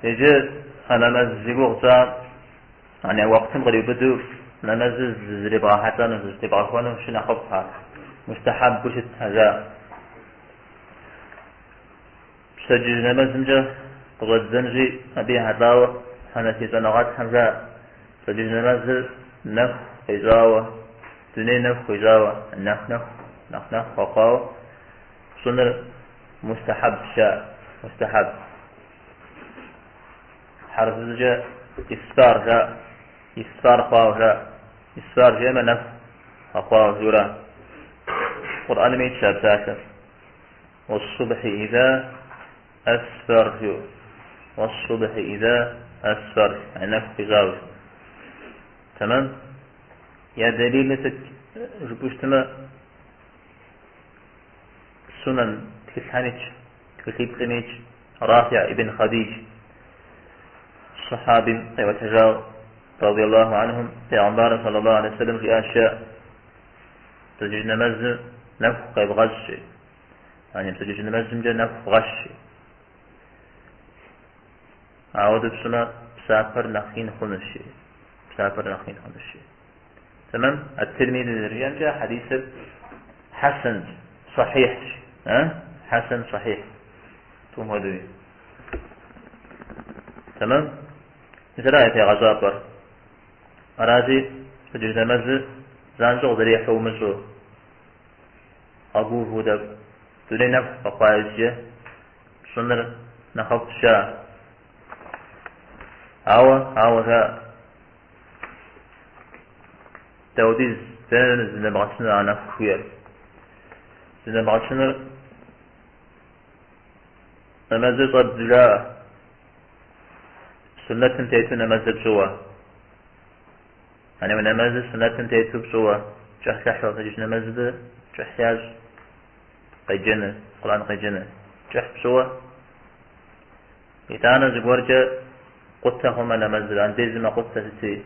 Иджы а нэмэз зи гугъу тщӏа, ани уэкътым къриубыдэу нэмэзыр зребгъэхьэлӏэну, зыщытебгъэхуэну щынэхъыфӏхэр, мустахьэбу щытхэр жаӏэ. Пщэдджыжь нэмэзымкӏэ къыщӏэддзэнщи, абы ехьэлӏауэ хьэнэфий щӏэныгъэлӏхэм жаӏэ, пщэдджыжь нэмэзыр нэху къищӏауэ, дуней нэху къищӏауэ, нэху нэху, нэхъ нэху къэхъуауэ пщӏыныр мустахьэбщ жаӏэ, мустахьэб. Хьэрыпыбзэкӏэ исфар жаӏэ, исфар хъуауэ жаӏэ, исфар жиӏэмэ нэху къэхъуауэ жиӏэура. Къурӏэным итщ а псалъэр. Уэссубхьи иза асфар жиӏэу. Уэссубхьи иза асфар, яни нэху къищӏауэ. Тэмэм? Я дэлилыр сыт жыпӏэу щытмэ, Сунэн тхылъхэм итщ, тхылъиплӏым итщ, Рафиӏ ибн Хъадидж сахьабим къиӏуэтэжауэ, радиаллаху анхум, Пегъымбарым саллаллаху алейхи вассалам жиӏащ, жаӏэ, Пщэдджыжь нэмэзыр нэху къевгъэщӏ, жи. Яни пщэдджыжь нэмэзымкӏэ нэху вгъэщ, жи. Ауэдэу пщӏымэ, псапэр нэхъ ин хъунущ, жи. Псапэр нэхъ ин хъунущ, жи. Тэмэм? Ат-Тирмизи зэрыжиӏэмкӏэ хьэдисыр хьэсэнщ, сахьихщ. Хьэсэн сахьих. Тӏум хуэдэуи. Тэмэм? Мис ара я тегъэщӏапӏэр. Аращи, пщэдджыжь нэмэзыр занщӏэу къызэрихьэу умыщӏу, гъэгувэу тӏэкӏу, дуней нэху къэхъуа иужькӏэ пщӏыныр нэхъыфӏщ, жаӏэ. Ауэ, ауэ жаӏэ. Дауэдиз дэнэ зынэбгъэсынур а нэху жиӏэр? Зынэбгъэсынур нэмэзыр щӏэбдзу жаӏэ. Суннэтым тету нэмэзыр пщӏыуэ. Яни уи нэмэзыр суннэтым тету пщӏыуэ, кӏыхьлӏыхьу, пщэдджыжь нэмэзыр кӏыхь ящӏ, къеджэныр, Къурӏэн къеджэныр, кӏыхь пщӏыуэ. Итӏанэ зыгуэркӏэ къутэ хъумэ нэмэзыр, андезым мэкъутэ сыти.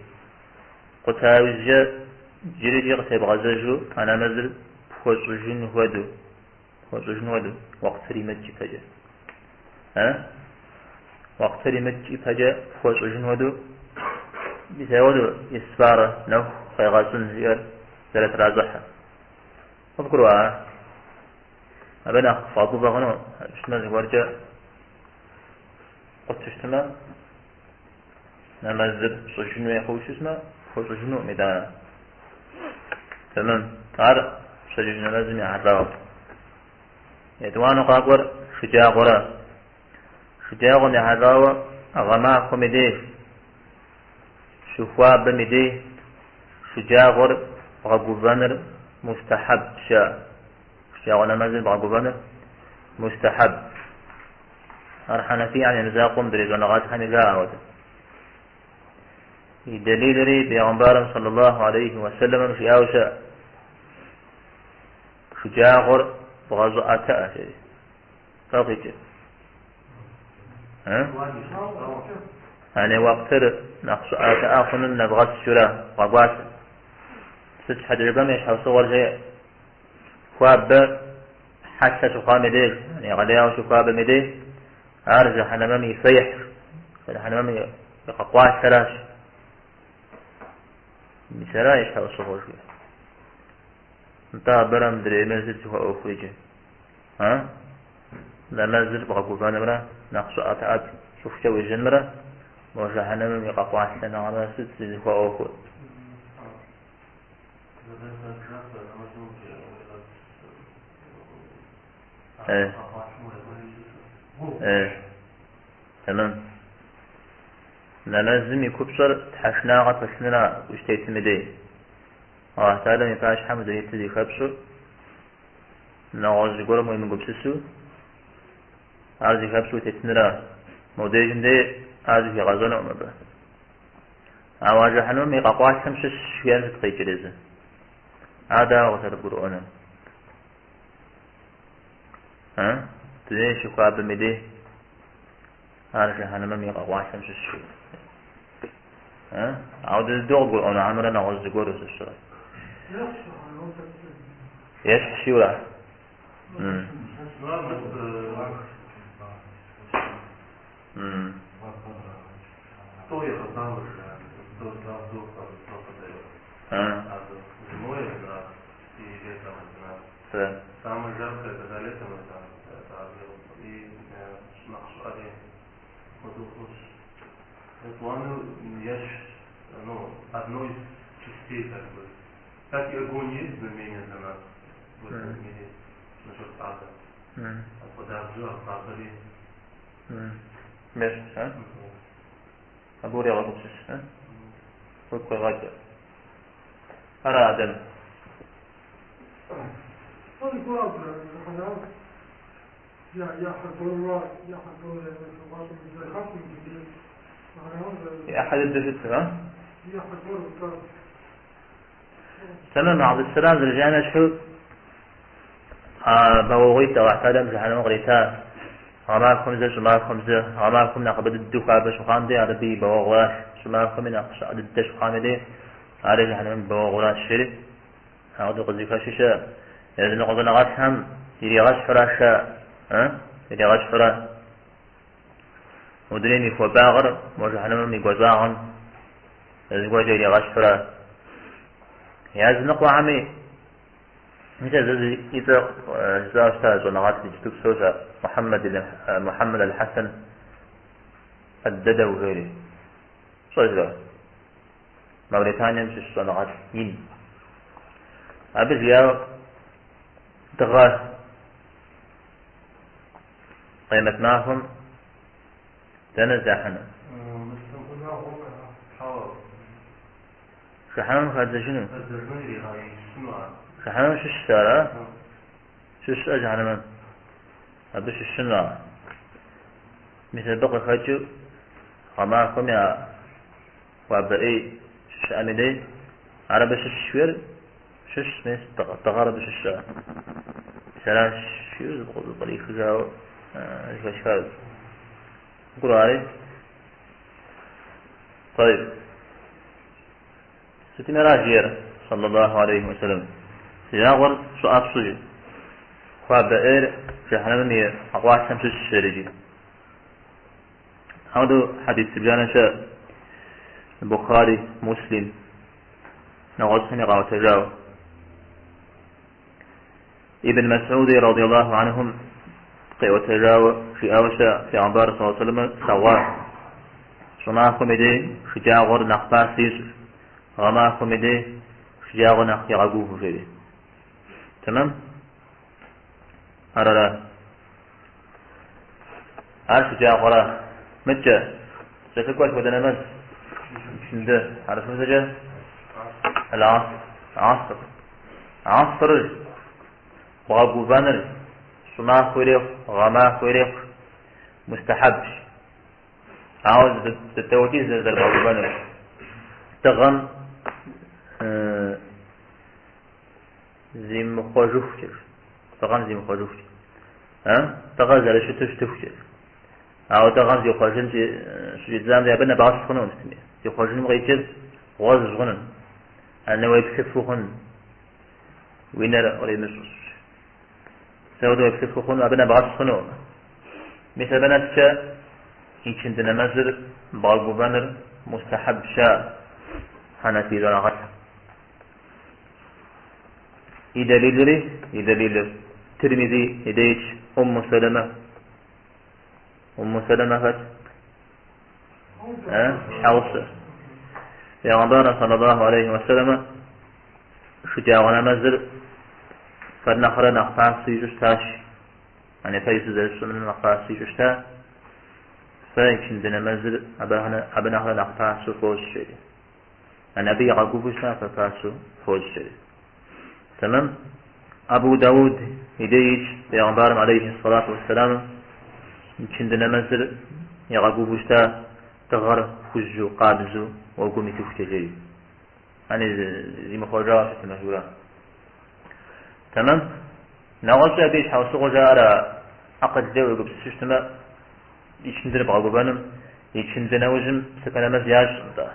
Къута иужькӏэ джырикӏи къытебгъэзэжу а нэмэзыр пхуэщӏыжын хуэдэу, пхуэщӏыжын хуэдэу, уэкътыр имыкӏ ипэкӏэ. Э? Уэкътыр имыкӏ ипэкӏэ пхуэщӏыжын хуэдэу, мис апхуэдэу исфар нэху къегъэщӏын жиӏэр зэрытращӏыхьыр. Къывгурыӏуа? Абы нэхъ бгъэгувэ хъуну, щытмэ зыгуэркӏэ къуту щытмэ, нэмэзыр пщӏыжын хуей хъууэ щытмэ, пхуэщӏыжынукъым итӏанэ. Тэмэм. Ар пщэдджыжь нэмэзым ехьэлӏауэ. Етӏуанэу къакӏуэр шэджагъуэра. Шэджагъуэм ехьэлӏауэ гъэмахуэм и деж, щыхуабэм и дей шэджагъуэр бгъэгувэныр мустахьэбщ, жаӏэ. Шэджагъуэ нэмэзыр бгъэгувэныр мустахьэб. Ар хьэнэфийхэм я мызакъуэу мыдрей щӏэныгъэлӏхэми жаӏэ ауэдэ. И дэлилри Пейгъэмбарым саллаллаху алейхи уэсэлэмым жиӏауэ щыӏэ. Шэджагъуэр бгъэщӏыӏэтыӏэ, жери. Сэ къикӏыр. Яни уэкътыр нэхъ щӏыӏэтыӏэ хъуным нэвгъэс журэ бгъэкӏуатэ. Сыт щхьэкӏэ жыпӏэмэ и щхьэусыгъуэр жеӏэ. Хуабэ хьэлъэ щыхъуам и деж, егъэлеяуэ щыхуабэм и деж, ар жыхьэнэмэм и фейхь, жыхьэнэмэм и къэкъуалъэращ. Мис ара и щхьэусыгъуэр жиӏэ. Нтӏэ абырэ мыдреймрэ сыт зыхуэӏуэхур иджы? А? Нэмэзыр бгъэгувэнымрэ нэхъ щӏыӏэтыӏэ пщӏыхукӏэ уежьэнымрэ мо жыхьэнэмэм и къэкъуалъэныгъэмрэ сыт зыхуэӏуэхур? Тэмэм. Нэмэзым и купщӏэр тхьэшынагъэ пэлъыныра ущытетым и дей. Аллахь Тэхьэлам и пащхьэм узэритыр зыхэпщӏу, нэгъуэщӏ зыгуэрым уемыгупсысу, ар зыхэпщӏу утетыныра. Модежым дей ар зыхуигъэщӏэнукъым абы. Ауэ а жыхьэнэмэм и къэкъуалъэм щыщ жиӏэм сыт къикӏыр езы? Ар дауэ къызэрыбгурыӏуэнур? А? Дунейр щыхуабэм и дей ар жыхьэнэмэм и къэкъуалъэм щыщ жиӏэ. А? Ауэдэ дыдэу къыбгурыӏуэну хьэмэрэ нэгъуэщӏ зыгуэру сыщрэ? Ещхь жиӏэура? Тӏэу егъэбауэ жаӏэ, тӏэу тӏэу тӏэу подает. А. Аду. Зимой один раз и летом один раз. Да. Самое жаркое, когда летом, это и нэхъ щӏыӏэри хуэдэу хъунщ. Етӏуанэу ещхьщ, ну, одной из частей, как бы. Как и огонь есть знамение для нас в этом мире насчет ада. Апхуэдабзэу а хуабэри. Ещхьщ, а? Абы урегъэгупсыс, а? Уигу къегъэкӏ. Ара Адэм? И ӏыхьэ дыдэу щытыр, а? Тэмэм, Абдусэлам зэрыжиӏам ещхьу, а бэуэгъуитӏ Алыхь Тэхьэлам жыхьэнэмэм кърита, гъэмахуэм зэ, щӏымахуэм зэ, гъэмахуэм нэхъыбэ дыдэу хуабэ щыхъуам дей, ар абы и бэуэгъуэращ, щӏымахуэми нэхъ щӏыӏэ дыдэ щыхъуам дей, ари жыхьэнэмэм и бэуэгъуэращ, жери. Апхуэдэу къызыхэщи щыӏэ. Языныкъуэ щӏэныгъэлӏхэм иригъэщхьурэ шэ, иригъэщхьурэ мо дунейм и хуабагъыр мо жыхьэнэмэм и гуащӏагъым зыгуэркӏэ иригъэщхьурэ. Языныкъуэхэми, мис а зэ и цӏэ жысӏауэ щыта щӏэныгъэлӏ иджыпсту псэущ а Мухьэммэд аль-Хьэсэн ад-Дадэу жери. Пщӏэжрэ? Мавританием щыщ щӏэныгъэлӏ ин. Абы жиӏауэ дыгъэ къемэт махуэм дэнэ здахьыну? Жыхьэнэмэм хадзэжыну. Жыхьэнэмэм щыщщ ар, а? Щыщщ жыхьэнэмэм. Абы щыщыну ар. Мис абы къыхэкӏыу гъэмахуэми а хуабэ ӏей щыщыӏэм и дей, ар абы щыщщ жиӏэр, щыщщ, мис, дыгъэр абы щыщщ ар. Мис аращ жиӏэу зыпкърихыжауэ зэхэсхащ. Гурыӏуари? Тӏэйб. Сытми аращ жиӏэр, саллаллаху алейхи уэсэлэм. Шэджагъуэр щӏыӏэ фщӏы жи. Хуабэ ӏейр жыхьэнэмэм и ӏэкъуалъэм щыщщ жери жи. Апхуэдэу хьэдис зыбжанэ щыӏэ Бухари, Муслим, нэгъуэщӏхэми къаӏуэтэжауэ. Ибн Масуди радиаллаху анхум къиӏуэтэжауэ жиӏауэ щыӏэ Пейгъэмбар саллаллаху алейхи уэсэлэмыр слъэгъуа. Щӏымахуэм и дей шэджагъуэр нэхъ пасэ ищӏ, гъэмахуэм и дей шэджагъуэр нэхъ игъэгуву жери. Тэмэм? Ар ара? Ар шэджагъуэра? Мыдкӏэ, кӏэлъыкӏуэр сыт хуэдэ нэмэз? Ичынды, хьэрыпыбзэкӏэ? Аль-Аср. Аср. Асрыр, бгъэгувэныр, щӏымахуэ ирехъу, гъэмахуэ ирехъу, мустахьэбщ. Ауэ дапхуэдиз зэрыбгъэгувэнур? Дыгъэм зимыхъуэжыхукӏэ, дыгъэм зимыхъуэжыхукӏэ. А? Дыгъэр зэрыщыту щытыхукӏэ. Ауэ дыгъэм зихъуэжын щыщӏидзам абы нэбгъэс хъунукъым сытми. Зихъуэжыным къикӏыр гъуэжь хъуну, анэ уеплъыфу хъун, уи нэр къримыщӏу. Сэ уеплъыфу хъуну, абы нэбгъэс хъунукъым. Мис абы нэскӏэ ичынды нэмэзыр бгъэгувэныр мустахьэб жаӏэ хьэнэфий щӏэныгъэлӏхэм. И дэлилри, и дэлилыр Тирмизи и деж Умму Сэлэмэ. Умму Сэлэмэ хэт? Щхьэгъусэ. Пейгъэмбар саллаллаху алейхи уэсэлэмэ шэджагъуэ нэмэзыр фэр нэхърэ нэхъ пасэу ищӏу щытащ. Ани фэ иджы зэрыфщӏым нэхъ пасэу ищӏу щыта. Фэ ичынды нэмэзыр абы нэхърэ нэхъ пасэу фощӏ, жери. Ани абы игъэгувэу щыта, фэ пасэу фощӏ, жери. Тэмэм? Абу Дауд и деж итщ Пейгъэмбарым алейхи сэлату уэсселам ичынды нэмэзыр игъэгувэу щыта дыгъэр хужьу, къабзэу уэгум итыхукӏэ, жери. Ани зимыхъуэжауэ щытмэ, жура. Тэмэм? Нэгъуэщӏи абы и щхьэусыгъуэ жаӏэр а акъылкӏэ уегупсысу щытмэ, ичындыр бгъэгувэным, ичынды нэужьым псапэ нэмэз ящӏкъым-тӏэ.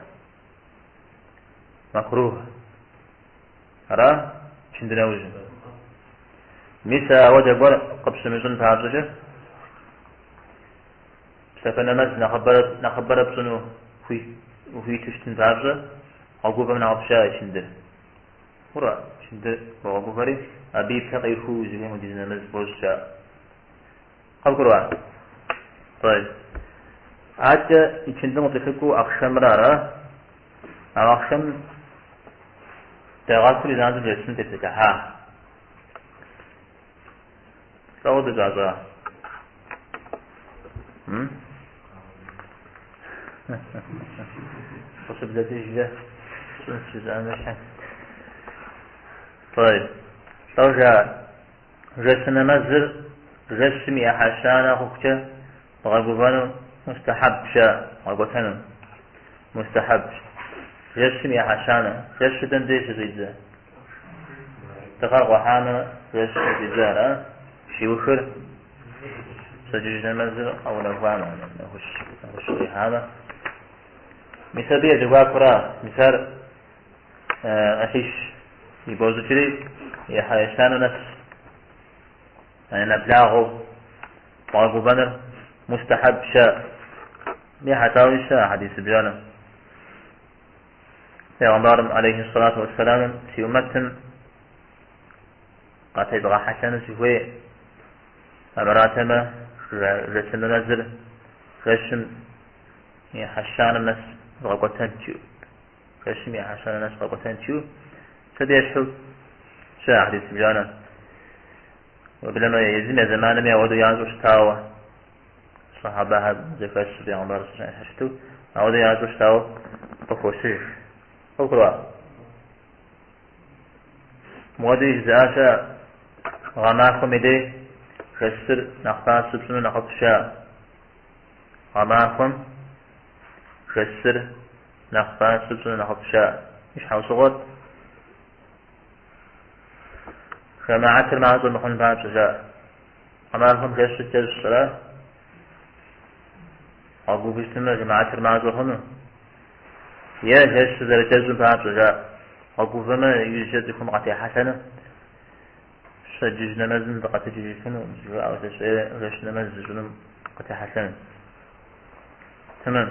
Макрух. Ара? Ичынды нэужьым. Мис ауэдэ гуэр къыпщымыщӏын папщӏэкӏэ, Псапэ нэмэз нэхъыбэрэ пщӏыну ухуиту щытын папщӏэ, бгъэгувэм нэхъыфӏщ ичындыр. Хъурэ, ичындыр богъэгувэри, абы и пэ къихуэу узыхуейм хуэдиз нэмэз бощӏ жаӏэ. Къывгурыӏуа? Тӏэйб. Адэкӏэ ичындым къыкӏэлъыкӏуэу ахъшэмрэ ара? Ауэ ахъшэм дагъэхури занщӏэу жэщым тепсэлъыхьа. Лӏо дыщӏащӏа? Къыщыблэкӏыжкӏэ щӏынщ жысӏам ещхьэ. Тӏэйб. Лӏо жаӏэ? Жэщ нэмэзыр жэщым и ӏыхьэ щанэ хъухукӏэ бгъэгувэну мустэхьэбщ жаӏэ, бгъэкӏуэтэну мустэхьэбщ. Жэщым и ӏыхьэ щанэ. Жэщыр дэм деж щыщӏидзэ? Дыгъэр къухьамэ, жэщым щыщӏидзэ, ара? Щиухыр пщэдджыжь нэмэзыр къэунэхуамэ, нэхущ къихьамэ. Мис абы я зэхуакура, мис ар ӏыхьищ ибощӏыкӏри, и ӏыхьэ ещанэм нэс нэблагъэу бгъэгувэныр мустэхьэбщ жаӏэ. Ехьэлӏауи щыӏэ хьэдис зыбжанэ. Пегъэмбарым алейхи сэлату уэсселамым си умэтым къатезгъэхьэлъэну сыхуей армыратэмэ, жэщ нэмэзыр жэщым и ӏыхьэ щанэм нэс згъэкӏуэтэнт жиӏэу. Жэщым и ӏыхьэ щанэм нэс згъэкӏуэтэнт жиӏэу. Сыт ещхьу щыӏэ хьэдис зыбжанэ. Уеблэмэ езым я зэманми ауэдэу ящӏу щытауэ, сахьабэхэр зэхэсу пегъэмбар щыту, ауэдэу ящӏу щытауэ къыхощыж. Къывгурыӏуа? Мыуэдэуи жызыӏа щыӏэ, гъэмахуэм и дей жэщыр нэхъ пасэу пщӏыну нэхъыфӏщ жаӏэ. Гъэмахуэм жэщыр нэхъ пасэу пщӏыну нэхъыфӏщ жаӏэ. И щхьэусыгъуэр жэмаатыр мащӏэ мыхъун папщӏэ жаӏэ. Гъэмахуэм жэщыр кӏэщӏщ, ара? Бгъэгувэу щытмэ, жэмаатыр мащӏэ хъуну? Е жэщыр зэрыкӏэщӏым папщӏэ жаӏэ. Бгъэгувэмэ, иужькӏэ цӏыхум къатехьэлъэну, пщэдджыжь нэмэзым дыкъэтэджыжыфыну, жаӏэу е жэщ нэмэз зыщӏынум къытехьэлъэну. Тэмэм.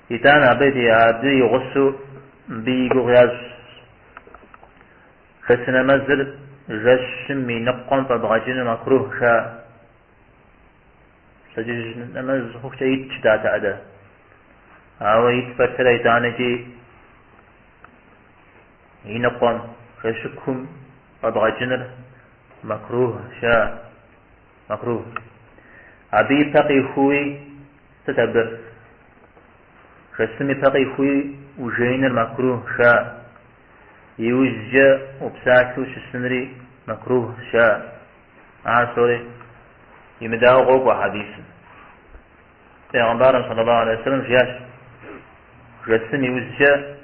Итӏанэ абы абы и гъусэу мыбы и гугъу ящӏ. Жэщ нэмэзыр жэщым и ныкъуэм фӏэбгъэкӏыну макрух жаӏэ. Пщэдджыжь нэмэз хъухукӏэ ит жытӏатэкъэ дэ. Ауэ ит пэтрэ итӏанэкӏи и ныкъуэм, жэщыкум фӏэбгъэкӏыныр макрух жаӏэ. Макрух. Абы и пэ къихууи сыт абы? Жэщым и пэ къихууи ужеиныр макрух жаӏэ. Иужькӏэ упсалъэу щысынри макрух жаӏэ. Ар псори имыдауэ къокӏуэ хьэдисым. Пегъэмбарым саллаллаху алейхи вассалам жиӏащ, жэщым иужькӏэ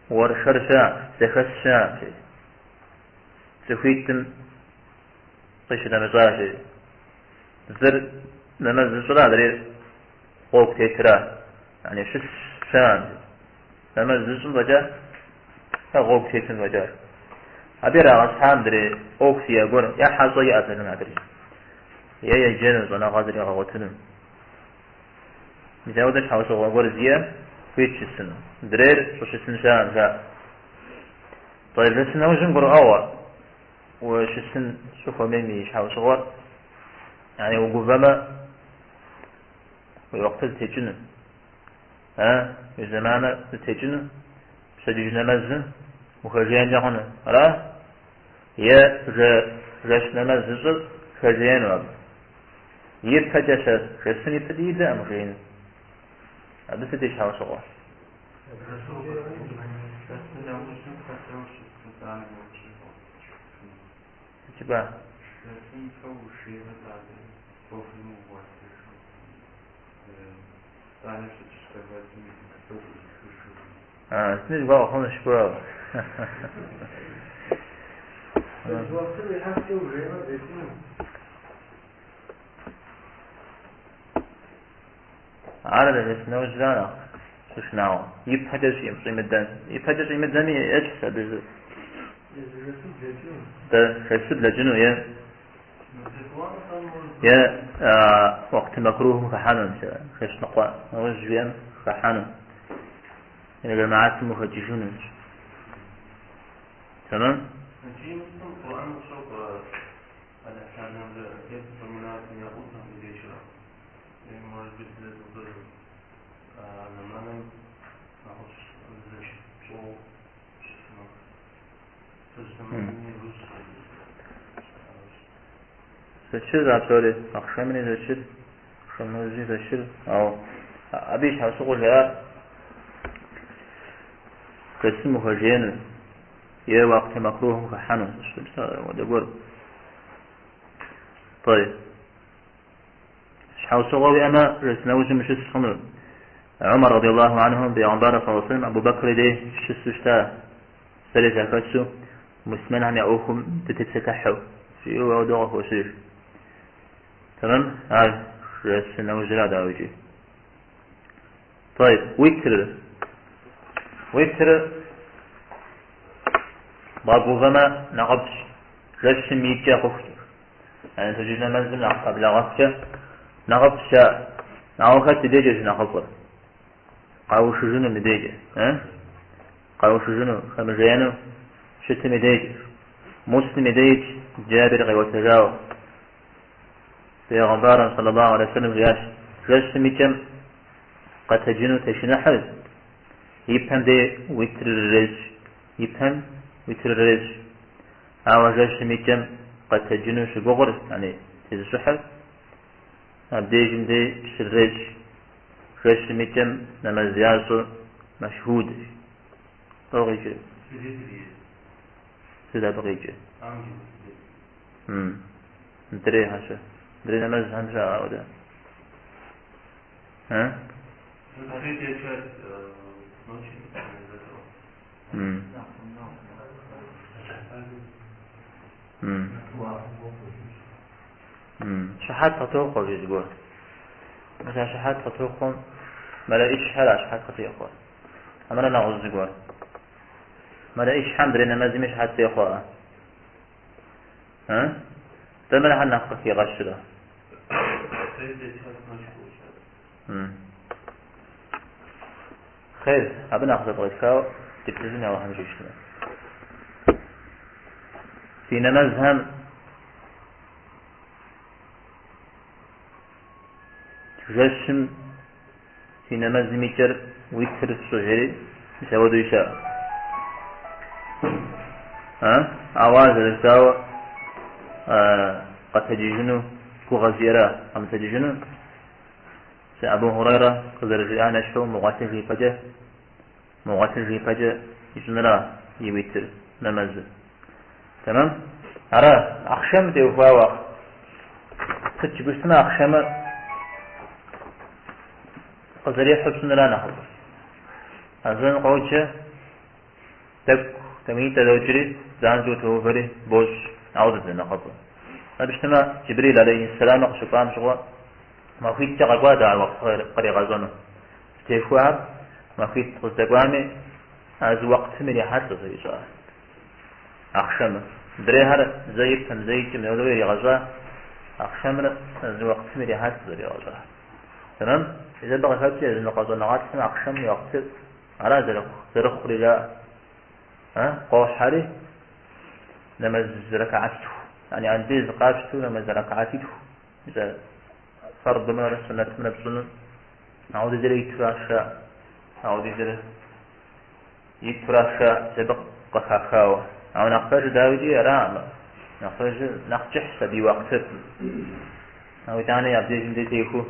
уэршэр щыӏэ, зэхэс щыӏэ, жи. Цӏыхуитӏым къищынэмыщӏа, жи. Зыр нэмэз зыщӏыра, адрейр гъуэгу тетыра, яни щыс щыӏэм, жи. Нэмэз зыщӏым фӏэкӏа, е гъуэгу тетым фӏэкӏа. Абы ирагъэщхьам мыдрей ӏуэху зиӏэ гуэр, е хьэщӏэ иӏэтэкъым адрей. Е еджэну, щӏэныгъэ зригъэгъуэтыну. Мис апхуэдэ щхьэусыгъуэ гуэр зиӏэр хуит щысыну. Мыдрейр щӏыщысын щыӏэкъым, жаӏэ. Тӏэйб, жэщ нэужьым гурыӏуэгъуэ ущысын щӏыхуэмейм и щхьэусыгъуэр, яни угувэмэ, уи уэхътыр зэтекӏыну. А, уи зэманыр зэтекӏыну, пщэдджыжь нэмэзым ухэжеенкӏэ хъуну, ара? Е жэщ нэмэз зыщӏыр хэжеену абы? И пэкӏэ щэ, жэщым и пэкӏэ идэкъым ужеину. Абы сыт и щхьэусыгъуэ? Сыт жыпӏа? Сытми жыхуаӏэ хъунущ, жыпӏэу. Ар жэщ нэужьра нэхъ щышынагъуэ. И пэкӏэ щӏимыдэн. И пэкӏэ щӏимыдэми ещхьщ абы зы. Дэ жэщыр блэкӏыну е? е уэкъты мэкрухым хыхьэну, жэщ ныкъуэ нэужь жиӏэм хыхьэну, е жэмаатым ухэкӏыжынущ. Тэмэм? Икӏи Муслим Къурӏэным къыщокӏуэ Алыхь Талам упоминает меня утром и вечером. И, может быть, для этого тоже зэманым нэхъыфӏщ зэчыт пщӏыуэ щытыну. Зэчыр а псори, ахъшэмри зэчыр, ахъшэм нэужьри зэчыр, ауэ абы и щхьэусыгъуэ жаӏар жэщым ухэжеину е уакъты мэкрухым хыхьэну, апхуэдэ гуэр. Тӏей. Щхьэусыгъуэ уиӏэмэ, жэщ нэужьым ущыс хъуну. Умар радиаллаху анху бегъымбар саллаллаху алейхи ва сэллэм Абу Бэкр и дей щысу щыта. Сэри сахэсу муслъымэнхэм я ӏуэхум дытепсэлъыхьу, жиӏэу ауэдэу къыхощыж. Тэмэм, ар жэщ нэужьра дауикӏи. Тӏэйб, уитрыр. Уитрыр бгъэгувэмэ нэхъыфӏщ, жэщым и кӏэ хъухукӏэ. Яни пщэдджыжь нэмэзым нэхъ пэблэгъэхукӏэ нэхъыфӏщ ар. Ауэ хэт и дежкӏэ щынэхъыфӏыр? Къэушыжынум и дежкӏэ, э? Къэушыжыну, хэмыжеену щытым и дежкӏэ. Муслим и деж Джабир къиӏуэтэжауэ. Бегъымбарым саллаллаху алейхи ва сэллэм жиӏащ, жэщым и кӏэм къэтэджыну тешыныхьыр, и пэм дей уитрыр ирещӏ, и пэм уитрыр ирещӏ. Ауэ жэщым и кӏэм къэтэджыну щыгугъыр, яни тезыщӏыхьыр, абдежым дей щырырещӏ. Жэщым и кӏэм нэмэз ящӏыр мэшхудщ. Лӏо къикӏыр? Сыт абы къикӏыр? Мыдрейхэр щэ? Мыдрей нэмэзхэм щэ ауэдэ? Третья часть ночи из этого. Щыхьэт къытохъуэ жи зыгуэр. Мис а щыхьэт къытохъуэм мэлэӏичхэр а щыхьэт къытехъуэр. Хьэмэрэ нэгъуэщӏ зыгуэр. Мэлэӏичхэм мыдрей нэмэзми щыхьэт техъуэ. Дэ мырхэр нэхъ къыхигъэщрэ? Третья часть ночи получается. Хъер, абы нэхъ зэпкърытхауэ деплъыжын Алыхьым жиӏэмэ. Фи нэмэзхэм жэщым фи нэмэзым и кӏэр уитр фщӏы жери, мис апхуэдэу щыӏэ. Ауэ ар зэрыжытӏауэ къэтэджыжыну гугъэ зиӏэра, къэмытэджыжыну Сэ Абу Хурайрэ къызэрыжиӏам ещхьу мыгъуэлъыж ипэкӏэ, мыгъуэлъыж ипэкӏэ ищӏыныра и уитр нэмэзыр. Тэмэм? Ара, ахъшэм теухуауэ. Сыт жыпӏэу щытмэ, ахъшэмыр къызэрихьу пщӏыныра нэхъыфӏыр. Азэн къоджэ, тӏэкӏу тӏэкӏунитӏэ докӏри, занщӏэу тоувэри бощӏ. Ауэдэт нэхъыфӏыр. Абы щытмэ, Джибрил алейхи сэлам къыщыкӏуам щыгъуэ, Махуитӏкӏэ къэкӏуат ар уэкът къригъэщӏэну. Зытехуар махуитӏ къыздэкӏуами, а зы уэкътым ирихьэлӏэу зэрищӏар. Ахъшэмыр. Мыдрейхэр зэ и пэм, зэ и кӏэм ауэдэу иригъэщӏа, ахъшэмыр зы уэкътым ирихьэлӏэу зэригъэщӏар. Тэмэм? Мис абы къыхэкӏкӏэ языныкъуэ щӏэныгъэлӏхэм ахъшэм и уэкътыр ара зэрыхъури жаӏэ. Къохьэри нэмэз рэкаатитху, яни андез къапщтэу нэмэз рэкаатитху. Мис а фардымрэ суннэтымрэ пщӏыну ауэдэ зэрэ итуращ жаӏэ. Ауэдэ зэрэ итуращ жаӏэ, мис абы къыхахауэ. Ауэ нэхъ пэжыр дауикӏи араӏым. Нэхъ пэжыр нэхъ кӏыхьщ абы и уэкътыр. Ауэ итӏанэ абдежым дей техуэу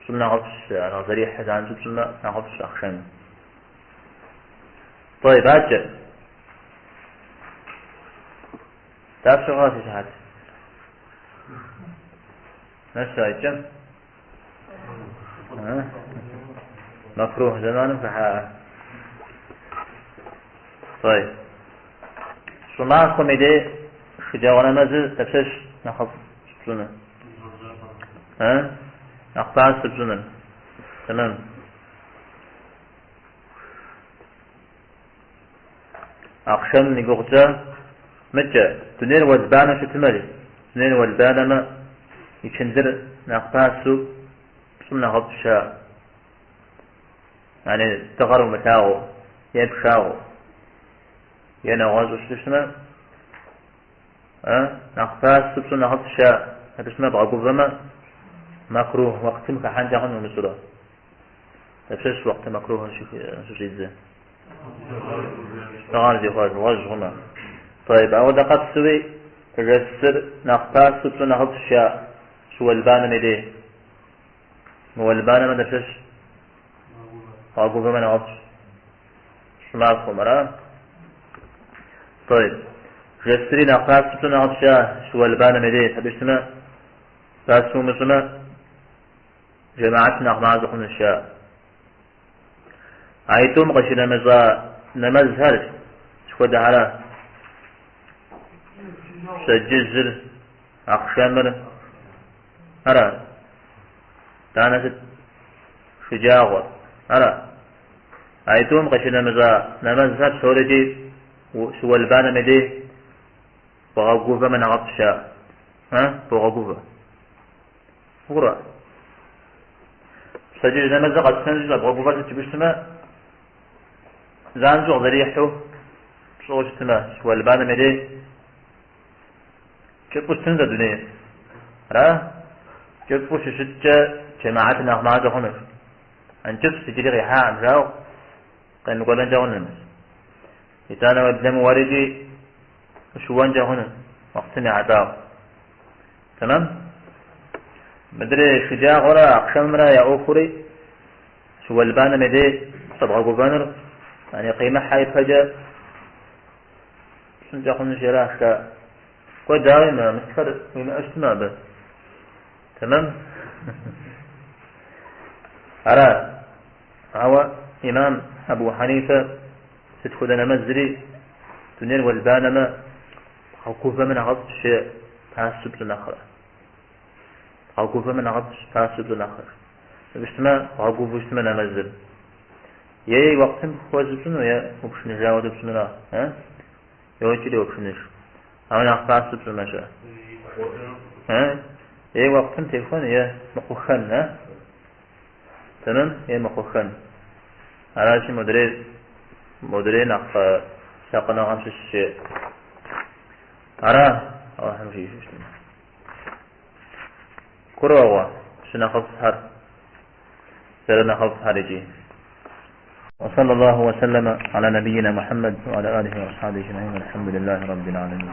пщӏым нэхъыфӏщ, ар къызэрихьэ занщӏэу пщӏымэ нэхъыфӏщ ахъшэм. Тӏэйб, адэкӏэ. Дапщэ хъуа си сыхьэт? Нэса икӏэм? Мэкрух зэманым хыхьа. Тӏэйб. Щӏымахуэм и дей шэджагъуэ нэмэзыр дапщэщ нэхъыфӏ пщӏыну? Нэхъ пасэ пщӏыныр. Тэмэм. Ахъшэмым и гугъукӏэ мыкӏэ, дунейр уэлбанэу щытмэ, дунейр уэлбанэмэ, Ичындыр нэхъ пасэу пщӏым нэхъыфӏщ жаӏэ. Яни дыгъэр умылъагъуу, е пшагъуэу, е нэгъуэщӏу щыту щытмэ, нэхъ пасэу пщӏым нэхъыфӏщ жаӏэ. Абы щытмэ бгъэгувэмэ, макрух уэкътым хыхьэнкӏэ хъуну умыщӏурэ. Дапщэщ уэкъты макрухыр щыщӏидзэ? Дыгъэр зихъуэж, гъуэжь хъумэ. Тӏэйб, ауэдэ къабзэуи жэщыр нэхъ пасэу пщӏы нэхъыфӏщ жаӏэ, щыуэлбанэм и дей. Мыуэлбанэмэ дапщэщ? Бгъэгувэмэ нэхъыфӏщ. Щӏымахуэм, ара? Тӏэйб, жэщри нэхъ пасэу пщӏы нэхъыфӏщ жаӏэ, щыуэлбанэм и дей. Абы щытмэ, пасэу умыщӏымэ, жэмаӏэт нэхъ мащӏэ хъунущ жаӏэ. Аитӏум къыщынэмыщӏа нэмэзхэр сыт хуэдэхэра? Пщэдджыжьыр, ахъшэмыр, ара? Итӏанэ сыт? Шэджагъуэр, ара? Аитӏум къыщынэмыщӏа нэмэзхэр псорикӏи щыуэлбанэм и дей бгъэгувэмэ нэхъыфӏщ жаӏэ. А? Богъэгувэ. Ура! Пщэдджыжь нэмэзыр къэтщтэнщи щӏэбгъэгувэр сыт жыпӏэу щытмэ, занщӏэу къызэрихьу пщӏыуэ щытмэ, щыуэлбанэм и дей кӏыфӏу щытынущ а дунейр. Ара? Кӏыфӏу щыщыткӏэ джэмаӏэтыр нэхъ мащӏэ хъунущ. Кӏыфӏщ иджыри къихьакъым жаӏэу къемыкӏуэлӏэнкӏэ хъунущ. Итӏанэ уеблэмэ уэрикӏи ущыуэнкӏэ хъуну, уэкътым ехьэлӏауэ. Тэмэм? Мыдрей шэджагъуэрэ ахъшэмымрэ я ӏуэхури щыуэлбанэм и дей щӏэбгъэгувэнур, яни къимыхьэ ипэкӏэ пщӏынкӏэ хъунущ ара жаӏэ. Кӏуэ дауи мы мысхэр уимыӏэу щытмэ абы. Тэмэм? Ара. Ауэ имам Абу Хьэнифэ сыт хуэдэ нэмэзри дунейр уэлбанэмэ, бгъэгувэмэ нэхъыфӏщ жеӏэ, пасэу пщӏы нэхърэ. Бгъэгувэмэ нэхъыфӏщ, пасэу пщӏы нэхърэ. Абы щытмэ, бгъэгувэу щытмэ нэмэзыр. Е уэкътым хуэзэу пщӏыну, е упшыныжауэ хуэдэу пщӏынура, э? Йокӏри уопшыныж. Ауэ нэхъ пасэу пщӏымэ-щэ? Э? Е уэкътым техуэн, е мыхъухэн, э? Тэмэм е мыхъухэн. Аращи, модрейр, модрей нэхъ сакъыныгъэм щыщ жеӏэ. Ара, Алыхьым жиӏэу щытмэ. Гурыӏуэгъуэ, щынэхъыфӏхэр, зэрынэхъыфӏхэр икӏи. وصلى الله وسلم على نبينا محمد وعلى آله وأصحابه أجمعين والحمد لله رب العالمين.